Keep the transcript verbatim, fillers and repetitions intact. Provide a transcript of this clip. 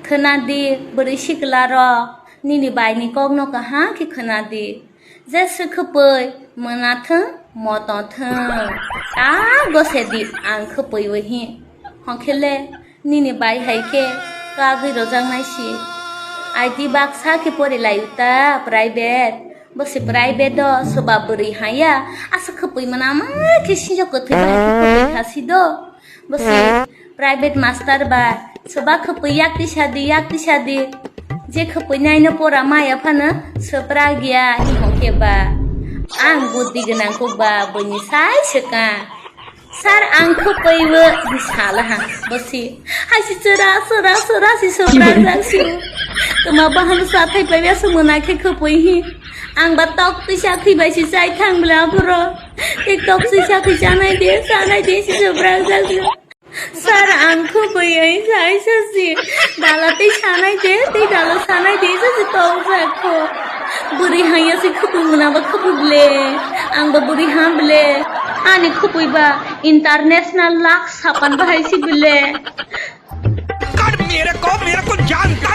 Khwnadi, bwrwi sikla rok, nini bai ni kok no kaham khe khwnadi. Je swkhwpwi mwnathwng, motothwng, ta gosedi ang khwpwi wi hi. Hwnkhe le nini bai hai khe kagwi rojaknai si. I T baksa khe pori lai uta private. Bo se private do soba bwrwi haya. Asa khwpwi mwnama khe sinjo kwthwi bai khe khwpwi kha si do. Bo se private master ba soba khwpwi yak tisa di, yak tisa di. Je khwpwi naino pora maya phano swpra gya hi hwnkhe ba. Ang buddi gwnang kuk ba bwini sai swkang. Sir, ang khwpwi bo, hi sala ha, bo si. Hai si chwra, chwra, chwra si swpra jak si. Tuma baham sa thai pai ya sumuna khe khwpwi hi. Ang ba tok tisa khwi bai si chai thang bla phuro. Tei tok tisa khwi chanai de, chanai de si swpra jak si. Sir, ang khwpwi oi sai sa si. Dala tei sanai de, tei dala sanai de sa si tok jak kho. Bwrwi hanya si khwpwi muna ba khwpwi ble. Ang ba bwrwi ha ble. Ani khwpwi ba international lak sapan bahai si bile. कर मेरे को, मेरे को जानता